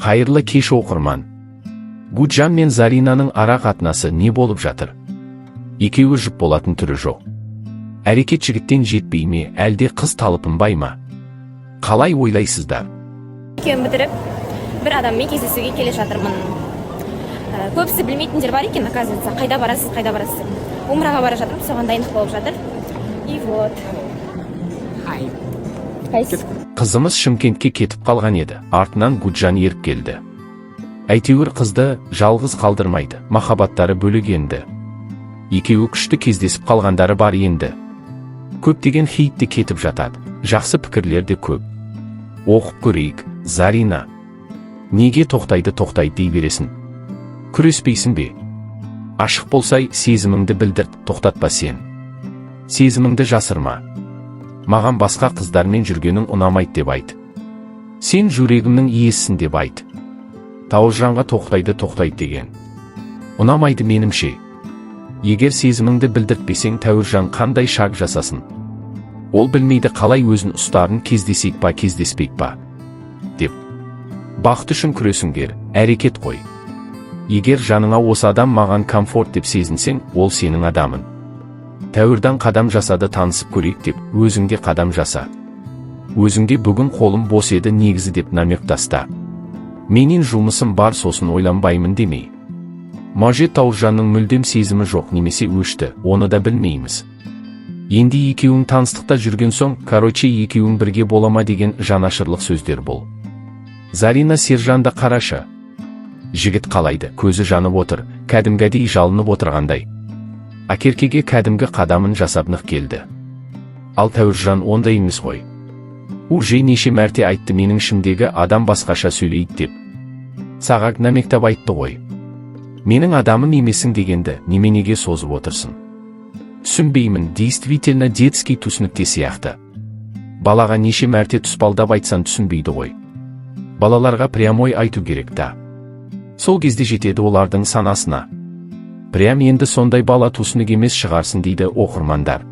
Қайырлы кеш, оқырман! Гуджан мен Заринаның ара қатынасы не болып жатыр? Екеуі жұп болатын түрі жоқ. Әрекет жігіттен жетпей ме, әлде қыз талпынбай ма? Қалай ойлайсыздар? Екеуін бітіріп, бір адаммен кездесуге келе жатырмын. Көбісі білмейтіндер бар екен, оказывается. Қайда барасыз, қайда барасыз деп. Умраға бара жатырмын, соған дайындық болып жатыр. И вот. Хай. Қайсы? Қызымыз Шымкентке кетіп қалған еді, артынан Гуджан еріп келді. Әйтеуір қызды жалғыз қалдырмайды, махаббаттары бөлек енді. Екеуі күшті кездесіп қалғандары бар енді. Көптеген хейт те кетіп жатады, жақсы пікірлер де көп. Оқып көрейік. Зарина, неге тоқтайды, тоқтайды дей бересің? Күреспейсің бе? Ашық болсай, сезіміңді білдірт, тоқтатпа сен. Сезіміңді жасырма. Маған басқа қыздармен жүргенің ұнамайды деп айт. Сен жүрегімнің иесісің деп айт. Тауыржанға тоқтайды, тоқтайды деген ұнамайды менімше. Егер сезіміңді білдіртпесең, Тәуіржан қандай шаг жасасын? Ол білмейді қалай өзін ұстарын, кездесейік па, кездеспейік па деп. Бақыт үшін күресіңдер, әрекет қой. Егер жаныңа осы адам маған комфорт деп сезінсең, ол сенің адамың. Тәуірдан қадам жасады танысып көрейік деп, өзіңде қадам жаса. Өзіңде бүгін қолым бос еді негізі деп намек таста. Менен жұмысым бар, сосын ойланбаймын демей. Может, Тауыржанның мүлдем сезімі жоқ немесе өшті, оны да білмейміз. Енді екеуің таныстықта жүрген соң, короче, екеуің бірге бола ма деген жанашырлық сөздер бұл. Зарина, Сержанды қарашы. Жігіт қалайды, көзі жанып отыр, кәдімгідей жалынып отырғандай. Акеркеге кәдімгі қадамын жасап нық келді. Ал Тәуіржан ондай емес қой. Уже неше мәрте айтты, менің ішімдегі адам басқаша сөйлейді деп. Сағак намектап айтты ғой. Менің адамым емесің дегенді неменеге созып отырсың? Түсінбеймін, действительно детский түсінікте сияқты. Балаға неше мәрте тұспалдап айтсан, түсінбейді ғой. Балаларға прямой айту керек та. Сол кезде жетеді олардың санасына. Прям енді сондай бала түсінік емес шығарсың дейді оқырмандар.